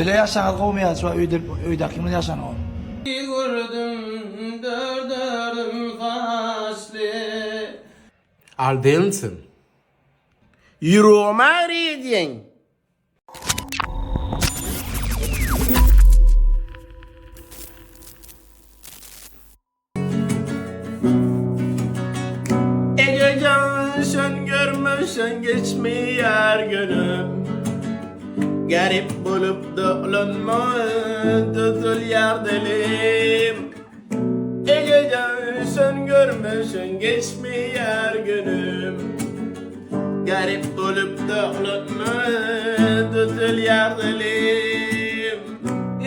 Bile ýaşaňyz gowmy ýa şu öýde öýdäki bilen ýaşanyň gowmy? Gördüm dördörüm saçly. Aldensin. Ýüregim agryýa diýeň. Ejejan sen görmesen geçmeýär günüm Garip bolup dolanma tutulýar dilim Ejejan sen görmesen geçmeýär günüm Garip bolup dolanma tutulýar dilim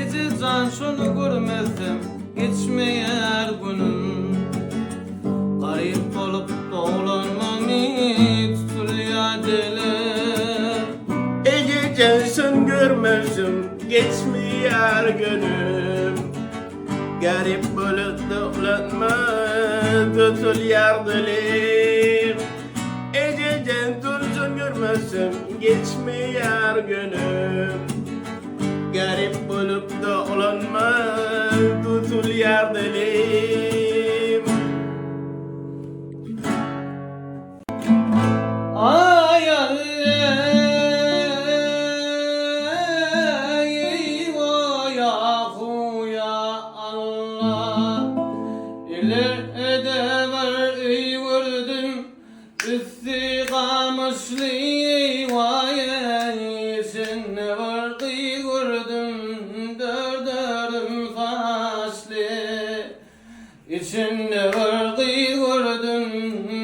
Ejejan şony görmesem Geçmeýär günüm. Garyp bolup doglanmamy tutulýar dilim. Ejejan sen görmesem geçmeýär günüm. Garyp bolup doglanma tutulýar dilim. Ejejan dursun görmesem geçmeýär günüm. Garip bolup doglanma tutulýar dilim. Aý eý oý ahu ýa Alla Ileride bir öý gördüm Üsti gamyşly waý eý içinde bir gyz gördüm dördörüm saçly Içinde bir gyz gördüm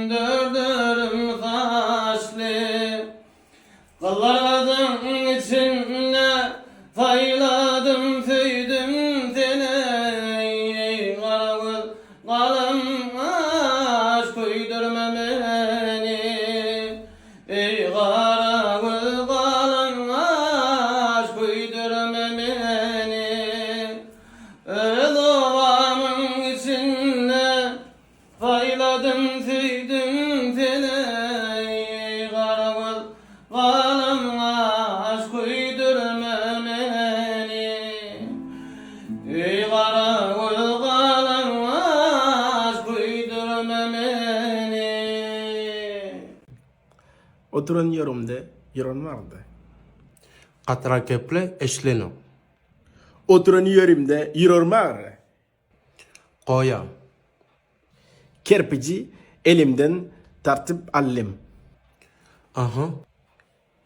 dördörüm saçly Gyzlaryň içinde saýladym söýdüm seni eý gara göz galam gaş köýdürme meni eý gara göz galam gaş köýdürme meni öz obamyň içinde Saýladym söýdüm seni eý gara göz galam gaş köýdürme meni Eý gara göz galam gaş köýdürme meni. Oturan ýerimde ýylan bardy. Gatyrak geple eşilenok. Oturan ýerimde ýylan bardy. Goýa. Kerpiji elimden tartyp aldym. Aha.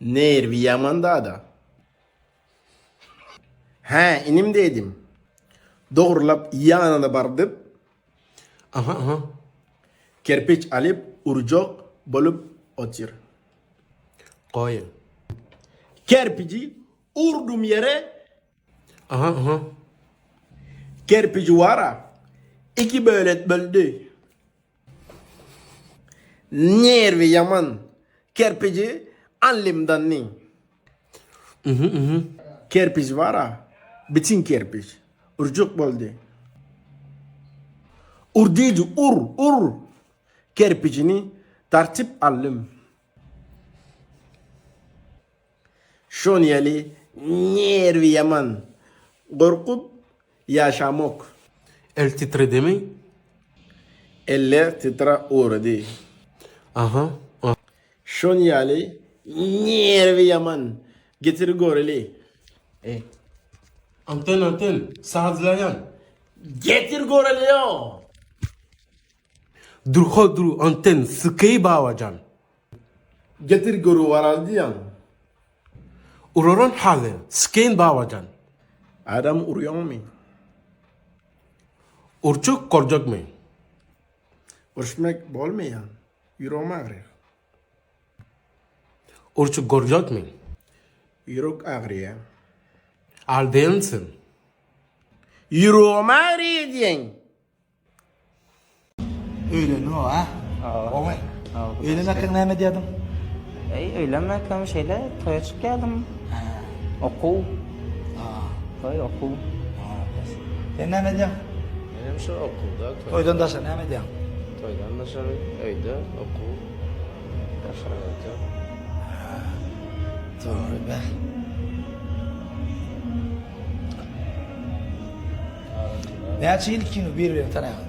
Nerwi ýaman dada. Hä, inim diýdim. Dogrulap ýanyna bardyp. Aha, aha. Kerpiç alyp urjak bolup otyr. Goýa. Kerpiji urdum ýere. Aha, aha. Kerpiji wara iki bölek böldi. Nerwi ýaman kerpiji alymdanny. Mhm, mhm. Kerpiç wara bitin kerpiç urjak boldy. Ur diýdi, ur, ur. Kerpijini tartyp aldym. Şon ýaly nerwi ýaman gorkup ýaşamok. El titredimi? Eller titra ugrady. Aha. Şon ýaly nerwi ýaman getir göreli. Eý. Anten anten sazlaýan. Getir göreli-ow. Durha dur anten sykeý babajan. Getir görüp aral diýýäň. Uraran hazy skeýin babajan. Adam urýaňmy? Urçuk gorjakmy? Urşmak bolmaýan. Ýüregim agryýar. Urçuk gorjakmy? Ýürek agryýar. Aldensin. Ýüregim agryýar diýýäň. Öýlendiň o, a? Gowy. Öýlenmekkäň näme edýärdiň? Eý, öýlenmekkäm şeýle toýa çykýardym. Okuw. Toý, okuw. Sen näme edýäň? Menem şu okuwda. Toýdan daşary näme edýäň? Toýdan daşary öýde okuw. Daşary öýde. Dogry be. Näçe ýyl ikiňiz bir-birini tanaýaňyz?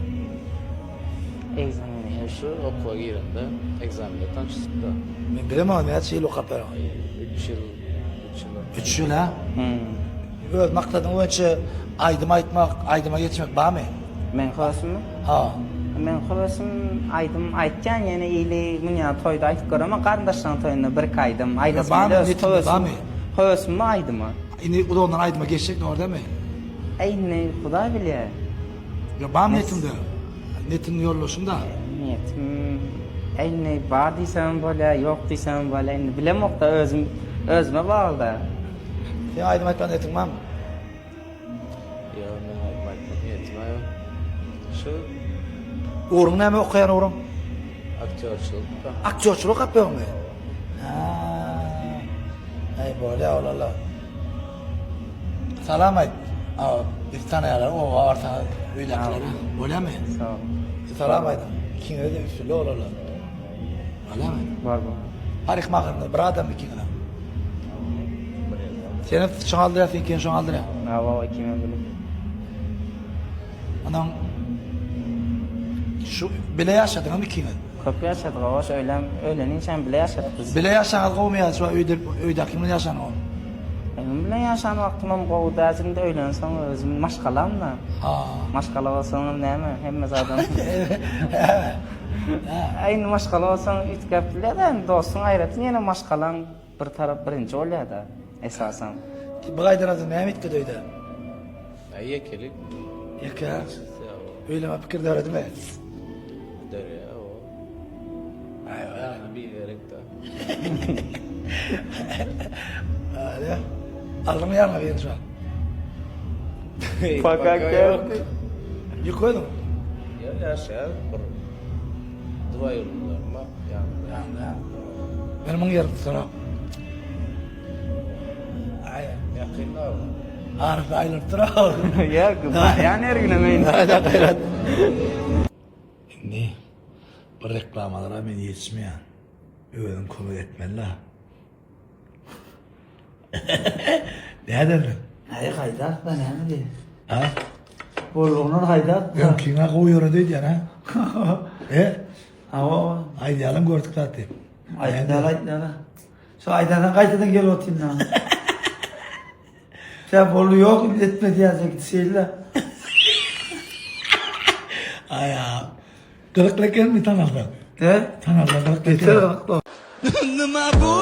Ekzamen. Men şu okuwa girende ekzamende tanşyşdyk-da. Men bilemok näçe ýyl okap ýöreňiz? Üç ýyl, üç ýyl. Üç ýyl ha? Öz maksadyň boýunça aýdym aýtmak, aýdyma geçmek barmy? Meň höwesimmi? Ha. Meň höwesim aýdym aýtýan ýene ili munýa toýda aýtyp göremok garyndaşlaryň toýunda birki aýdym aýdasym Barmy, gelýär. netiňde barmy? Höwesimmi aýdyma? Indi uzagyndan aýdyma geçjek dogry dälmi? Äý indi Hudaý bilýär. Ýok barmy netiňde? Netiň ýoldaşyňda? Niýetim äý indi bar diýsemem bolýar, ýok diýsemem bolýar indi bilemokda özüm özüme baglyda. Seň aýdym aýtmak niýetiň barmy? Ýok meň aýdym aýtmak niýetim ýok. Şu Ugruň näme okaýan ugruň? Aktýorçylyk. Aktýorçylyk okap ýörüňmi? Hä. Äý bolýa olala. Salam aýt. A, bizi tanaýarlar, oba barsaňyz öýdäkiler. Bolýamy? Sag bol. Salam aýdyň. Ikiňize-de üstünlik olala. Bolýamy? Bar bol. Parikmaherinde bir adam ikiňizem. Senem şoňa aldyrýar, seňkini şoňa aldyrýar. Hawa, ikimem bile. Onuň şu bile ýaşadyňyzmy ikiňiz? Köp ýaşadyk, hawa, şu öýlem, öýleninçäm bile ýaşadyk biz. Bile ýaşaňyz gowumy ýa şu öýde öýdäki bilen ýaşan gowy? Özüm bilen ýaşan wagtymam gowy däl, indi öýlensoň özüm maşgalam-da. Ha. Maşgala bolsaňam näme, hemme zadam. Hä, indi maşgala bolsaň üýtgäp bilýär-dä, indi dostuň aýratyn ýene maşgalaň bir tarap birinji bolýar-da, esasan. Bu gaýdanadan näme üýtgedi öýde? Aý ýekelik. Ýeke. Öýleme pikir döredimi? Dörýär o. Aý, ýagny bir gerek-de. Hadi. Aldyňmy ýanyňa birini şu wagt? Paka geldi. Ýük özüň. Ýok, ýaşaýar bir dwaýurnylarym bar ýanynda. Ýanynda. Men muň ýerini tutanok. Aý, Ýakynda o. Arasy aýlanyp dur. Ýok, barýan her güne men. Gaýrat, gaýrat. Indi bu reklamalara men ýetişmeýän. Özüň kömek etmeli-la. Näderler? Aý haýdap ben näme diýip. Ha? Bollugyny haýdap. Öňkiňe gowy ýöredi öýdýän, ha? E? Hawa. Aýdýalam gördük zat diýip. Aýtmaly aýtmaly. Şu aýdandan gaýtadan gelip otyryn da. Sen boldy ýok indi etme diýýän git şeýle. Aý, gyzykly ekenmi tanalsa? He? Tanalsa gyzykly eken. Beter gyzykly. Nima bu?